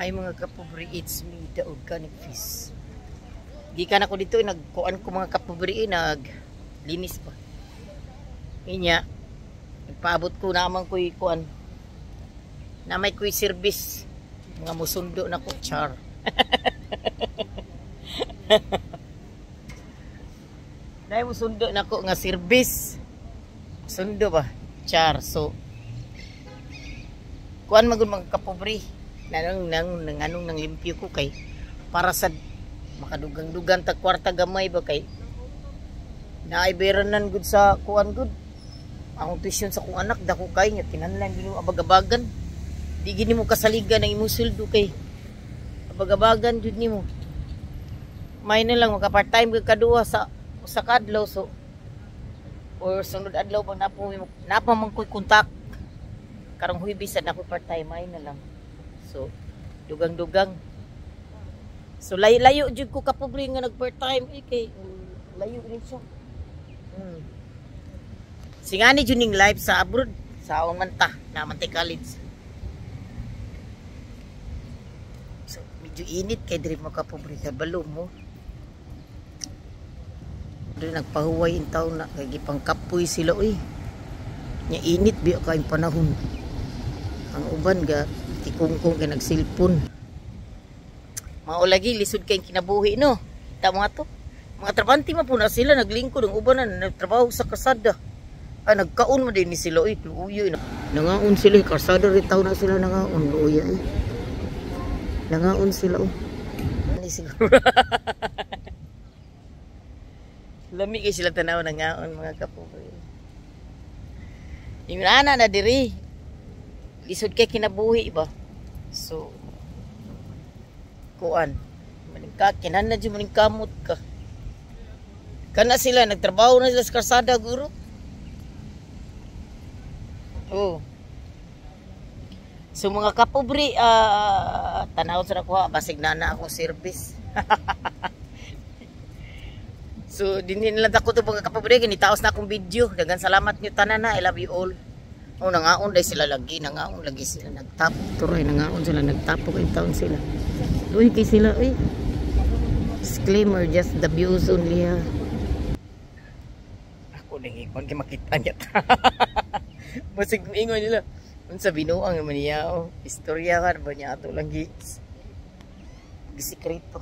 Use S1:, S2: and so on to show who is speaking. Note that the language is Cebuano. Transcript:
S1: Hi, mga kapobre, it's me, the Organic Fish. Gikan ako dito, nagkuan ko, mga kapobre, nag linis pa. Inya, nagpaabot ko naman ko'y kuan. Namay ko'y service. Mga musundo na ko, char. Dahil musundo na ko nga service. Sundo ba? Char. So, kuan magud, mga kapobre, nanang nang nang anong nang limpyo ko kay para sa makadugang-dugang tag kwarta gamay ba, kay naay bayranan gud sa kuan gud, akong tuition sa akong anak, dako kay nga kinahanglan gyud abag-abagan. Di gini mo kasaligan ang imong sweldo kay abag-abagan jud nimo. May na lang maka part time kag kaduha sa usa ka adlaw, so or sunod adlaw pag napo napa man ko'y kontak karong Huwebes sad ako part time, may na lang. So dugang-dugang. So layo-layo jud ko, kapobre, nga nag part time eh, kay layo rin siya. Singani jud ning life sa abroad sa man ta naman tay college. So medyo init kay diri, mga kapobre, kabalo mo. Diri nagpahuway in taon na kay gipangkapoy sila oy. Nya init biya kay panahon. Ang uban ga tikungkong kay nagsilpon. Mao lagi, lisod kay kinabuhi, no? Tama to. Mga trabante man po na sila naglingkod, ang uban na nagtrabaho sa kasada. Ay, nagkaon man din ni sila oy, luya. Nangaon sila kasada rin taon na sila nangaon, luya eh. Nangaon sila oh. Ani siguro. Lami kay sila tanaw nangaon, mga kapobre. Yung ana na diri. Lisod kay kinabuhi ba? So kuan maning ka kinahanglan jud maning kamot ka. Kana sila nagtrabaho na sila sa kalsada guro. Oh. So mga kapobre, tanaw sa nakuha, basig na na akong service. So dinhi na lang ako to, mga kapobre, ginitaos na akong video. Daghang salamat niyo tanan na. I love you all. Oh, nangaon dahil sila lagi, nangaon lagi sila nagtapok. Turoy, nangaon sila, nagtapok in taon sila. Uy, kay sila, uy. Disclaimer, just the views only ha. Ako nang ikon kay makita niya. Basig ingon nila. Unsa binuang naman niya, oh. Istorya ka ba niya ato lang gi gisikreto.